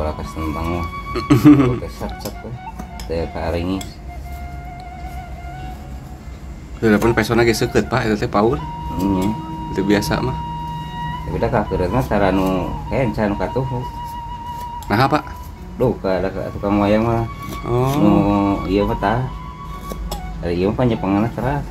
balakas tentang mah. Sat-sat we. Teu karingis. Walaupun pesona ge seukeut Pak eta teh paur. Nya. Itu biasa mah. Tapi da kakeureut mah tara nu kenca nu katuhu. Nah Pak? Duh, ka tukang wayang mah. Oh. Nu ieu mah tah. Ari ieu mah panjepanganna teras.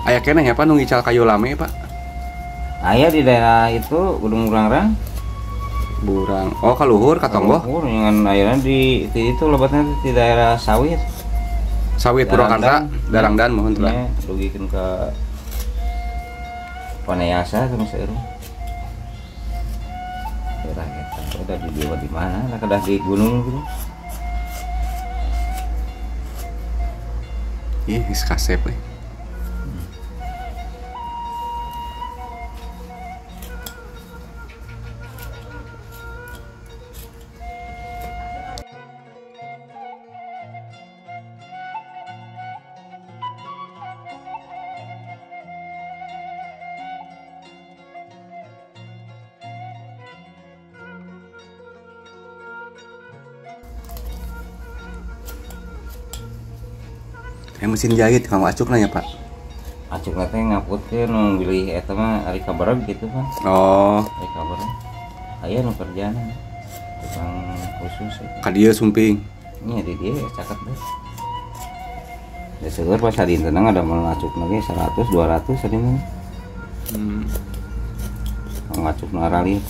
Aya keneh ya Pak nu ngical kayu lame Pak? Aya di daerah itu Gunung Burangrang. Burang. Oh, kaluhur ka Tonggoh. Kaluhur ngan ayeuna di itu lebatna di daerah Sawit. Sawit Purwakarta, Darangdan mohon tuh. Nya dugikeun ka Panayasa sama seueur. Daerah eta udah di dieu di mana? Lah kedah di gunung gitu. Ih, geus kasep euy. Mesin jahit kamu acukna ya Pak? Acukna teh ngaputkeun nu bilih eta mah ari kabareg gitu kan. Oh. Ari kabareg. Aya nu kerjana tukang khusus. Ka dieu sumping. Nya di dieu caket deh. Da seueur pas sadintena ngadamel acukna ge 100 200 sadintena. Ngacukna aralir.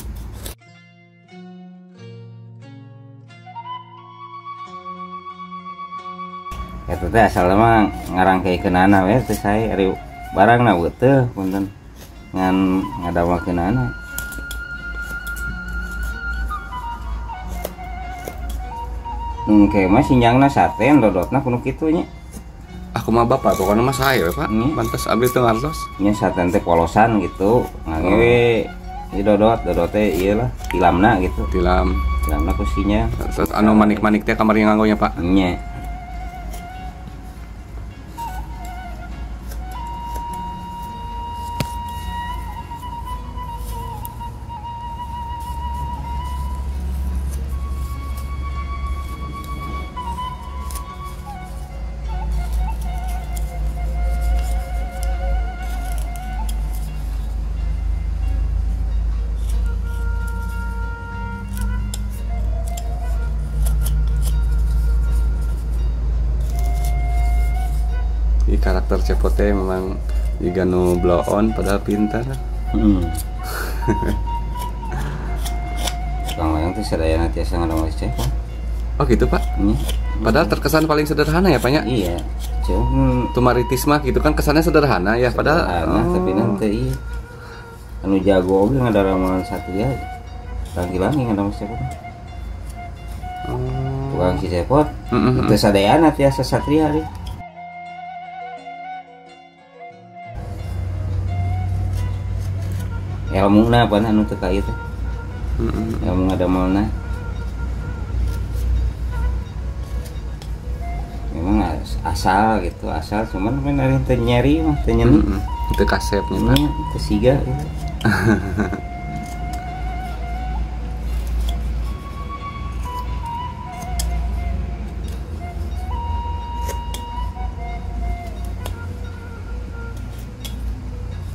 Eta teh asalna mah ngarangkeikeunana we teh sae ari barangna teu punten ngan ngadamelkeunana. Engke mah sinjangna saten dodotna kudu kitu nya. Ah kumaha Bapak pokona mah sae we Pak. Pantes abdi teu ngartos. Nya saten teh polosan gitu ngangge we ieu dodot, dodot teh ieu lah tilamna gitu. Tilam. Tilamna ku sinya. Terus anu manik-manik teh kamari nganggo nya Pak. Nya. Karakter Cepote memang juga nu blow on padahal pintar. Tukang wayang teh sadayana tiasa ngadamel cepot. Oh gitu Pak? Padahal terkesan paling sederhana ya Pak nya? Iya. Cuma tumaritis mah gitu kan kesannya sederhana ya padahal. Sederhana, oh. Tapi nanti iya. Anu jago oge ngadaramelan satria. Lagi-lagi ngadamel cepot. Oh. Tukang si cepot. Teu sadayana tiasa satria deui. Ilmuna pan anu teu ka ieu teh. Ilmu ngadamelna. Memang asal gitu, asal cuman men ari teu nyeri mah teu nyeni. Teu kasep nya Pak. Teu siga gitu.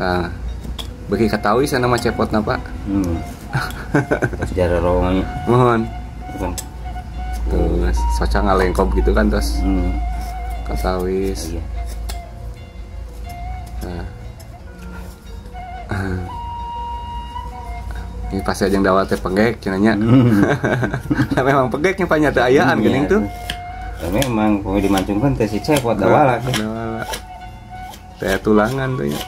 Nah, Beuki katawi sana mah cepotna Pak. Terus jarorong. Mohon. Terus soca ngalengkob gitu kan terus. Katawis. Iya. Nah. Ini pasti aja yang dawat teh penggek cenah nya. Nah, memang penggeknya Pak nya teu ayaan geuning tuh. Ya memang pokoknya dimancungkeun teh si cepot dawala. Dawala. Teh tulangan tuh nya.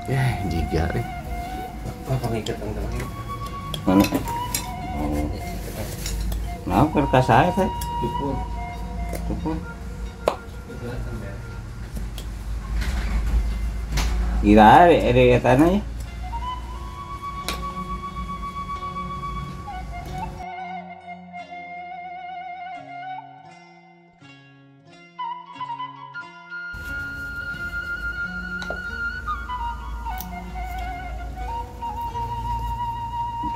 Ya, jiga eh. Apa ngiketan teman? Mana? Oh. Nah, kertas saya teh. Cukup. Cukup. Gila, ada etana ya.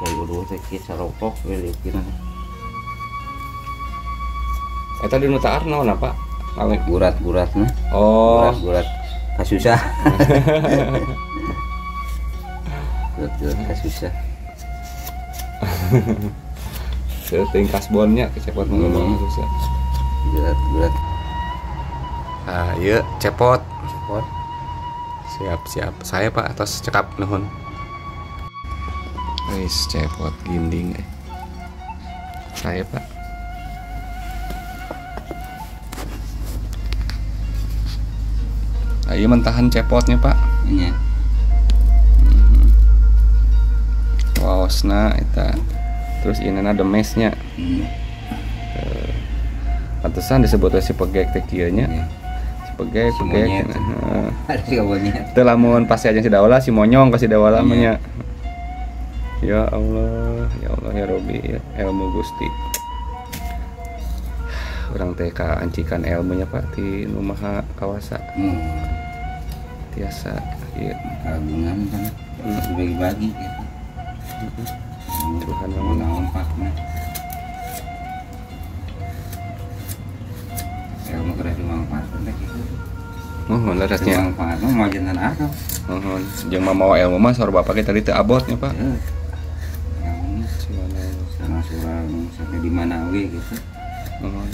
Kayak udah teh kieu saropok we lieukeun. Eta di nu taar naon Pak? Gurat-guratna. Oh, gurat-gurat kasusah. Gurat-gurat kasusah. Seuting kasbonnya kecepot mah susah. Gurat-gurat. Ah, ieu cepot. Cepot. Siap-siap. Saya Pak atas cekap nuhun. Wis cepot ginding eh. Saya Pak. Ayo mentahan cepotnya Pak. Iya. Waosna eta. Terus inana demesnya. Pantesan disebut si pegek teh kieu nya. Si pegek, Si pegek. monyet. Heeh. Si monyet. Teu lamun pasti aja si dawala si monyong ka si dawala mah nya. Ya Allah, ya Allah ya Robi, ya ilmu Gusti. Urang teh kaancikan ilmunya Pak ti nu maha kawasa. Tiasa ieu kagungan kan dibagi-bagi gitu. Tuhan mau naon Pak mah. Ilmu kudu dimanfaatkeun teh kitu. Nuhun leresnya. Dimanfaatkeun mah jantan akal. Nuhun, jeung mamawa ilmu mah saur bapak ge tadi teu abotnya Pak. Heeh. Surang sampai di mana we gitu. Nuhun.